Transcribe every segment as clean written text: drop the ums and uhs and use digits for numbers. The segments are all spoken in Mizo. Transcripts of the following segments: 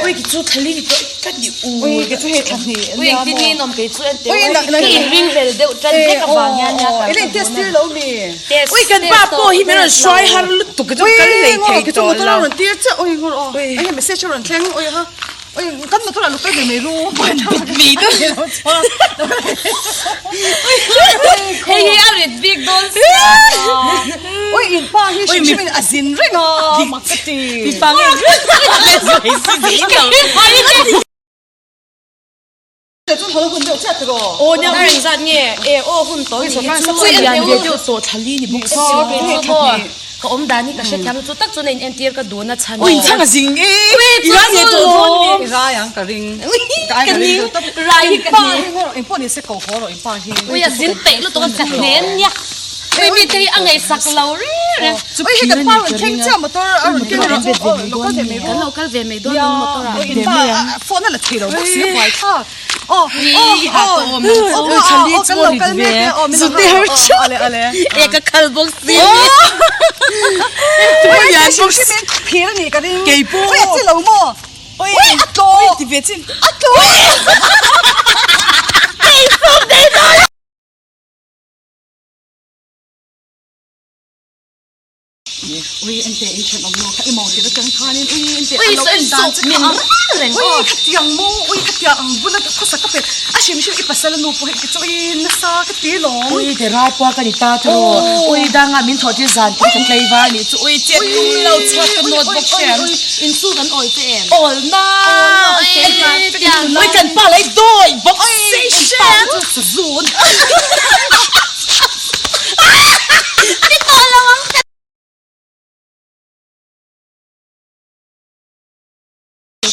Ui ki chu thla li ni tawh tlat ni u. Ui ki chu hei thla hnih ania maw. Ui engtin nge in awm kei chu en teh ui ka in ring hlel deuh tan vek avang hian nia kan ka test tir lo mi. Ui kan pa pawh hi min rawn hruai har lutuk chu kal hlei thei tawh lo. Ui rawn tir chiah ui ngawr aw. Ui hei message a rawn thleng ui ha. Ui kan motor ah lo kal ve mai ru. Mi te Hei hi a rit bik dawn sia. Ui in pa hi hrim hrim in a zin reng a mak ka ti. Mi pa nge Chuan haw hun deuh chiah tiraw? Aw nia ui engzat nge e aw hun tawh ni hi chu Ui lian ve deuh tawh thla li ni bawk sia. Ka awm dan hi ka hrethiam chu tak chuan a in entir ka duhna chhan Ui inchhang a zing e i rai nge tawh dawn mi? I rai ang ka ring. Ka ning rai hi ka ning. In pawh ni se ko haw rawh in pa hi. Ui a zin peih lutuk a ka hnen nia. Ui mi te hi a ngaihsak lo reng reng. Ui hei kan pa rawn thleng chiah motor a rawn keng rawh chu aw lo kal ve mai Kan lo kal ve mai dawn ang motor ah. In pa phone a la thei lo bawk si a buai thlak. Aw aw aw aw aw kan lo kal mek e aw min lo ale ale. E ka khal bawk si. Ui lian bawk si phir a nih ka ring. Keipawh. Ui a chi lo maw. Ui a tlaw. Ui ti ve chin. A tlaw. Keipawh daih dawn. Ui en teh in thenawm nu kha i mo tir atang khanin ui en teh Ui a lo sawi en dan zawk che min kha reng reng ui aw. khatiang maw ui khatiang ang bula ka khawsa ka pe a hrim hrim i pasal a nu pawh hi ki chu ui nasa ka ti lawm. Ui te rai pua ka ni ta chu ui danga min thawh tir zan tir ka tlei var anih chu ui chet tum lo chhuat ka nawt bawk hriam. In chu kan awi che em? Awl na ui kan pa lai dawi bawk si hriam. Ui in pa chu zun. Ni tawh lo ang ka.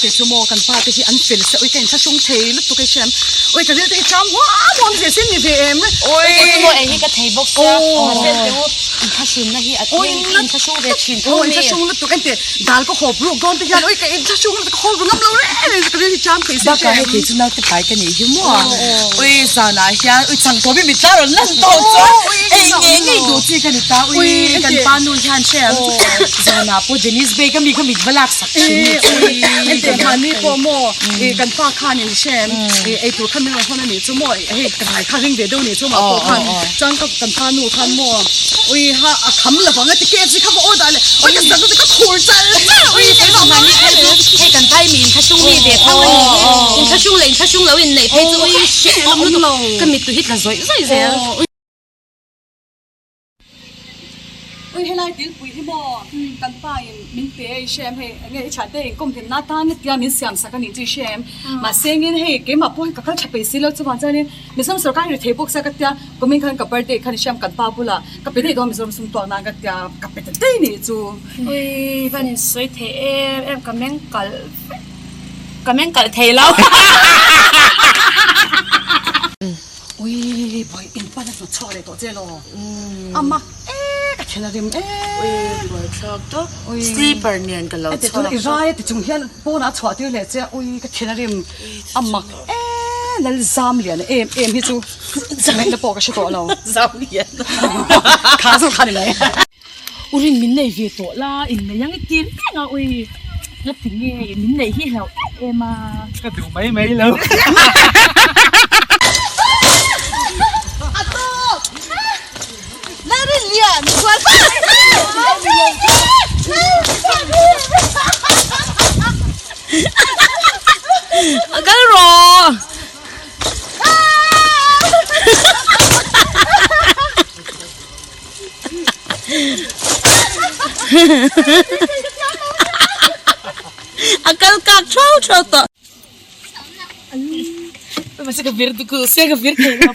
Kei chu maw kan pa te hi an fel se ui ka inthlahrung thei lutuk ei hriam ui ka ril te hi chang huam huam zel sin ni ve em ui kei chu maw eng hi ka thei bawk sia fel teh u inthlahrunna hi a tlem ka inthlahrung ve thin tho mi inthlahrung lutuk ente dal ka hawp ruk dawn te hian ui ka inthlahrung lutuk ka hawp ru ngam lo reng reng ka ril hi chang thei si Bakah hei kei chu naute pai ka nih hi maw ui zanah hian ui chang tawp hi mitla rawn lan tawh chuan ei ngei ngei duh chi ka ni ta ui kan pa nu hian hriam zanah pawh Janice Bay ka mi kha mit va lak sak thin ni chu ui Engtiang khan ni pawh maw kan pa khan in hriam ei tur khan min rawn hawn a nih chu maw hei ka rai kha ring ve deuh nih chu mah pawh khan chuan ka kan pa nu khan maw ui ha a kham lovang a ti KFC kha va order leh ui ka zak lutuk ka khur chal chal ui Hei kan pai mi inthlahrung mi ve tho a ni hi inthlahrung leh inthlahrung lo inneih phei chu ui hrehawm lutuk ka mittui hi tla zawih zawih zel. Ui helai tilpui hi maw kan pa in min pe a i hre em hei enge i thiante in kawm hlimna atan tia min siam sak a nih chu i hre em mahse engin hei keimah pawh hi ka kal tha peih si lo chuvang chuanin Mizoram sorkar hi ri thei bawk sia ka tia kumin khan ka birthday khan i hriam kan pa bulah ka pe daih dawn Mizoram sum tuak nan ka tia ka pe ta daih nih chu. Ui van in sawi thei em em ka meng kalh vek ka meng kalh thei lo. Ui bawi in pan a hnawt chhuak leh tawh che law a mak e ka then a rim e. Ui buai thlak tawp slipper nen ka lo chhuak. I rai a ti chung hian pawnah a chhuah tir leh che ui ka then a rim a mak e. Lal zam lian em em hi chu ngaihna pawh ka hre tawh lo. Zam lian. Kha zawk kha ni mai. Urin min nei ve tawh la, in nei ang i ti reng a ui. Nga ti nge min nei hi hlauh em em a. Ka duh mai mai lo. A tawk! Lalrin lian kual A kal rawh! A kal kak thau thau tawh. Mahse ka vir duh sia ka vir thei lo.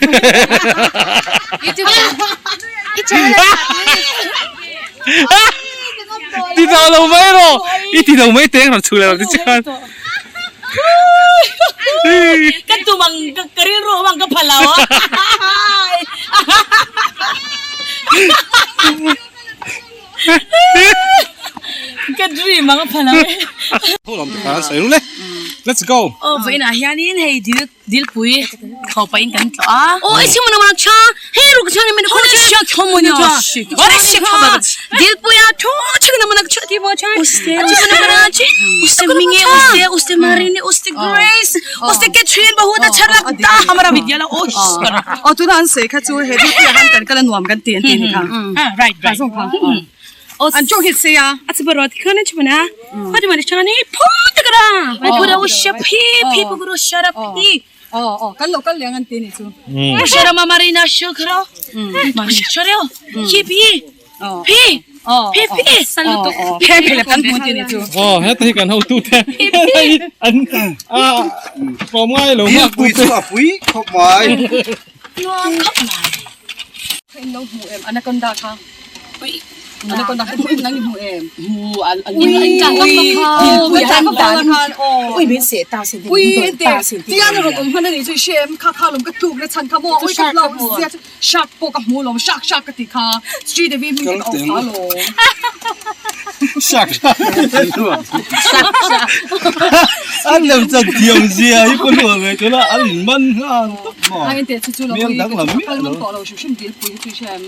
Ti tawh lo mai rawh. I ti lo mai teng rawn chhuk leh rawh tichuan. Ka tum ang ka rilru awm ang ka pha lo a. Ka dream ang a pha lo e. Let's go. Aw vawiinah hianin hei dil dilpui tho pahin kan tlawh a. Aw i chhung mana mana cha hei ruk chang ni min Hore shak chho mona. Hore shak chho. Dilpuia thu chhing na manak chu ti bo chan uste uste minge uste uste marini uste grace uste Catherine bahut acha lagta hamara vidyala o o tuna an sei kha chu he dilpuia han kan kala nuam kan ti an ti ni kha right right zong kha an chong hit sei a acha barot khana chubana hadi mari chani phut kara pura ushe phi phi puguru shara phi o o kan lo kal leng an ti ni chu shara marina shukhro mari shara hi phi phi phi phi saluto phe phe le kan mun ti ni chu Oh, hết thì cần hậu tu thế. Anh à, có ngay lỗ mà Pui chu a pui khop mai. In lo hmu em anaconda kha anaconda kha hmu nang ni hmu em Mu al al ui ui kan dan khan o ui min se ta sin ui te ta sin tian ro om han ni chu shem kha kha lom ka tuk le chan kha mo ui ka lo sia shark po ka hmu lom shark shark ka ti kha street devi mi ka kha lo Shark. Anh làm chân thiềm gì à, có lùa người cho là ăn măn ha. ai te chu chu lo Miang dang lam mi kal man to lo shu shim dil pui chu shem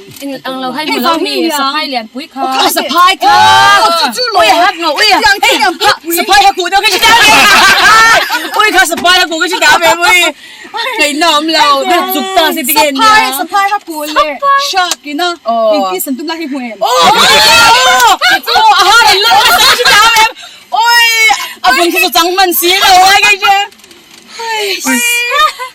ang lo hai lo mi saphai lian pui kha saphai kha chu chu lo ui hak ngo ui tiang tiang pui saphai ha ku do cái gì đó ui kha saphai ha ku cái gì đó mẹ ui cái nóm lâu nó dục ta sẽ tiền saphai saphai ha ku le shark ina in ki san tum la hi hmu em ô à ha này lâu cái gì đó em ôi à vùng cái trắng mặn xí rồi ai cái chứ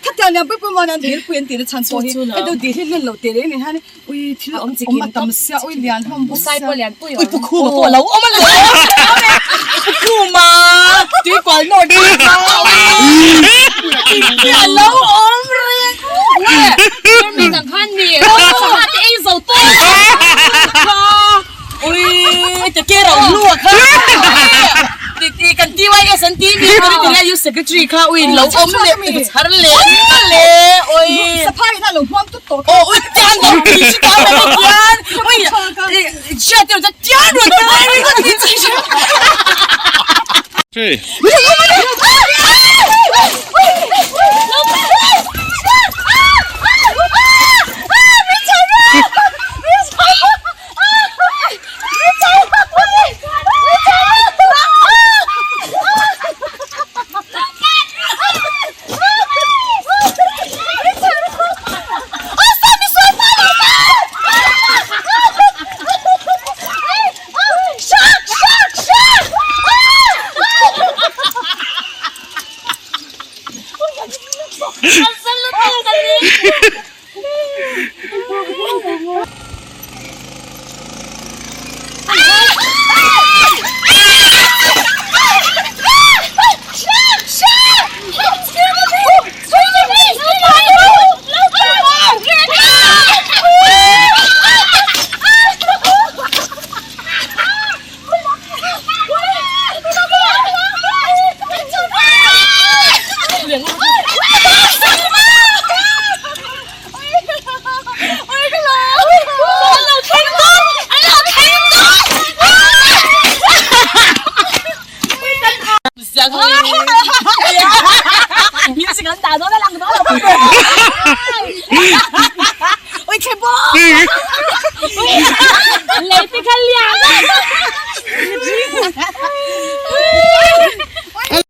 他掉两杯杯嘛，两条不点的餐桌，哎，都地铁那楼地里，你看，喂，听了我们当时啊，喂，两他们不 sai po lian pui ui 不哭嘛，我老我们老不哭嘛，对管诺的嘛，老我 mi dang khan mi sa te ei zo to 们，ui，这给老路啊，ti ti kan TYS an TV ko ni tinggal yung secretary ka ui lo om le char le le ui สภาพ那楼光都倒。 oh ui tian lo ti chi ta le tian ui chia tiêu cha tian ro tian ri ko ti chi Chơi. Ui